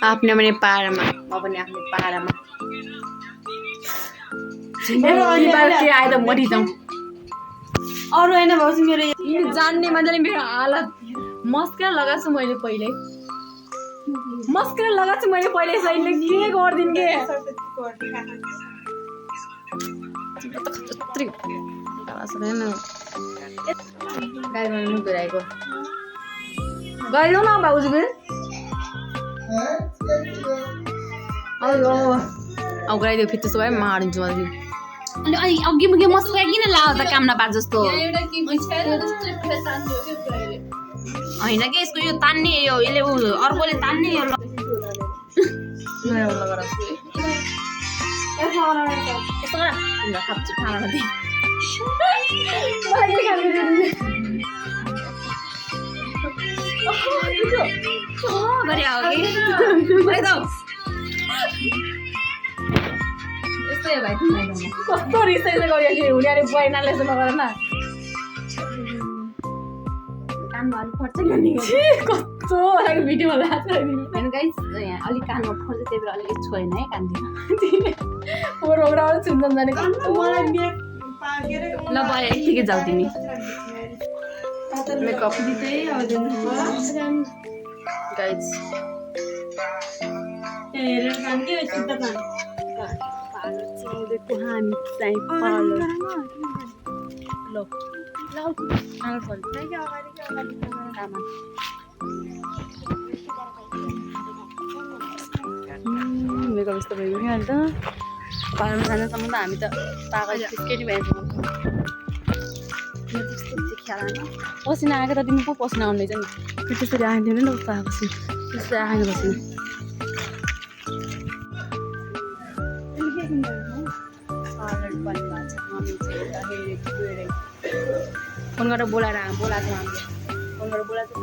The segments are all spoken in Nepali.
आफ्नै पनि पारामा म पनि आफ्नै पारामा के आयो त मरिजाउँ अरू होइन भाउजू मेरो जान्ने मान्छेले मेरो हालत मस्केर लगाएको छु मैले पहिल्यै सैले के गरिदिन् के गाईमा मुख धुराएको गइदेऊ न भाउजू गराइदेऊ फेरि त्यसो भए मारिदिन्छु मैले अनि अघि मुखी मस्का किन लाओ त काम नपाएको जस्तो होइन कि यसको यो तान्ने यो यसले अर्कोले तान्ने यो कस्तो रिसाइ गरेको हुने अरे बहिनाले जस्तो नगर न कानमा अलिक फर्छ नि कस्तो भिडियोमा लाग्छ होइन गाइस यहाँ अलिक कानमा फर्छ त्यही भएर अलिक छोएन है कानतिर छुन्छन् जाने ल भयो यतिकै जाऊ तिमी मेकअप गाइस हामी चाहिँ पार्लर मेकअप यस्तो भयो नि अन्त पार्लरमा जानेसम्म त हामी त पागल केटी भएछ पसिना आएको त तिमी पो पसिना आउने चाहिँ नि त्यसरी आइदियो नि त आएपछि त्यसरी आएन बस्नु फोन गरेर बोलाएको छ हामीले फोन गरेर बोलाएको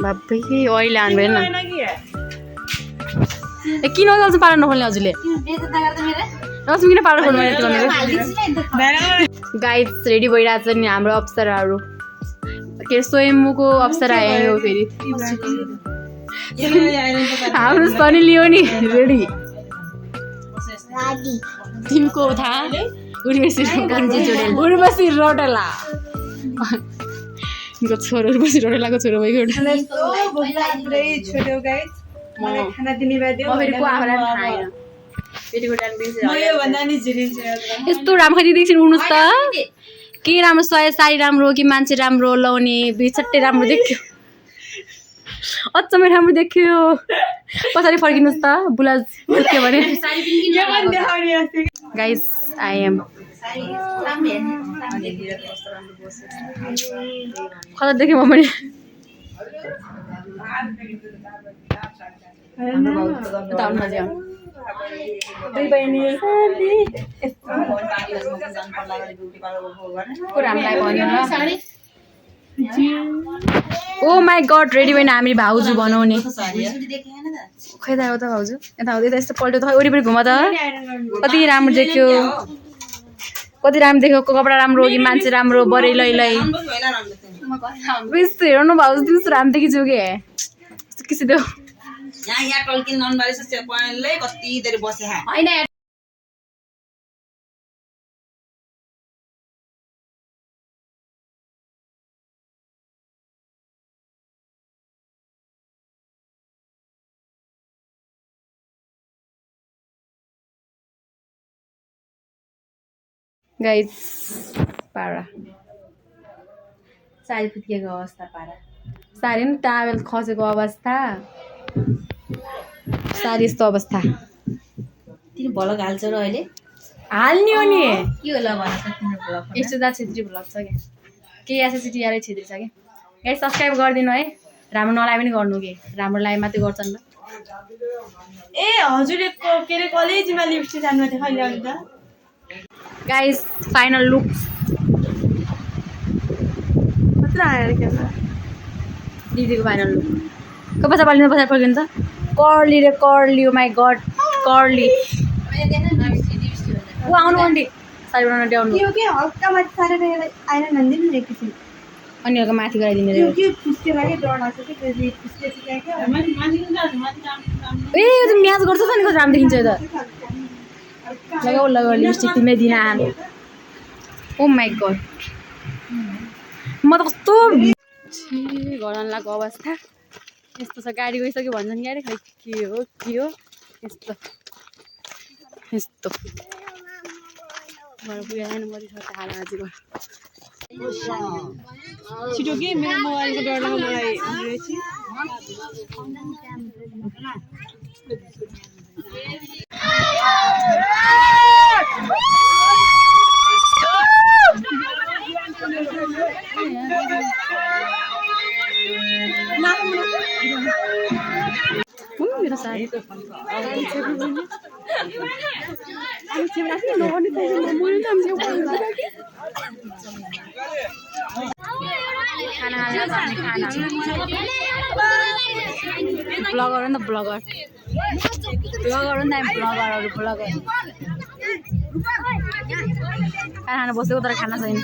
बाबै अहिले आउनु भएन ए किन जान्छ पार्लर नखोल्ने हजुरले किन पार्लर खोल्नु गाइस रेडी भइरहेको छ नि हाम्रो अप्सराहरू के स्वयम्भूको अप्सरा आयो फेरि हाम्रो सनी लियो नि रेडी तिमीको थाहा उर्वशी रोटेला छोरो उर्वशी रोटेलाको छोरो भएको यस्तो राम्रो खाइदिएको छ उड्नुहोस् त के राम्रो साडी राम्रो कि मान्छे राम्रो लाउने बिचट्टै राम्रो देख्यो अचम्मै राम्रो देख्यो पछाडि फर्किनुहोस् त बुलाज देख्यो भने गाइस आई एम कता देखेँ म पनि ओ माई गड रेडी भएन हामी भाउजू बनाउने खै त हो त भाउजू यता हुँदै यस्तो पल्ट्यो त वरिपरि घुम त कति राम्रो देख्यो कपडा राम्रो हो कि मान्छे राम्रो बरै लै यस्तो हेर्नु भाउजू त्यस्तो राम्रो देखिछु के किसी देऊ गाइस पारा साडी फुत्किएको अवस्था पारा साडी पनि टावेल खसेको अवस्था साडी यस्तो अवस्था तिमी भ्लग हाल्छौ र अहिले हाल्ने हो नि के होला भन त तिम्रो भ्लग यशोदा छेत्री भ्लग छ के एसएससी टिआरए छेत्री छ के गाइस सब्स्क्राइब गरिदिनु है राम्रो नलाइ पनि गर्नु के राम्रो लाइ मात्रै गर्छन् ल ए हजुरले के रे कलेजमा लिपस्टिक हाल्नु थियो खै ल्याउनु त गाइस फाइनल लुक कत्र आएर के दिदीको फाइनल लुक को पछाडि पालिन्छ पछाडि फर्किन्छ कर्ली रे Curly oh my god Curly आउनु आन्टी साडी बनाउनु ड्याउनु यो के हल्का माथि सारेर आएर नन्दिनु एकैछिन अन्यहरूको माथि गराइदिने रे के पुस्के लाग्यो डर लाग्छ कि त्यसले पुस्के सिकाएको ए यो त म्याच गर्छ त नि कस्तो राम्रो देखिन्छ यो त लगाउ लिपस्टिक तिमीले दिन आन ओ माई गड म त कस्तो घर अनलाको अवस्था यस्तो छ गाडी गइसक्यो भन्छन् क्या अरे खै के हो यस्तो घर पुगेर मरिस हाल आज घर छिटो के मेरो मोबाइलको डर लाग्यो मलाई मेरो साथी ब्लगर हो नि त ब्लगर हो नि त हामी ब्लगर खाना बसेको तर खाना छैन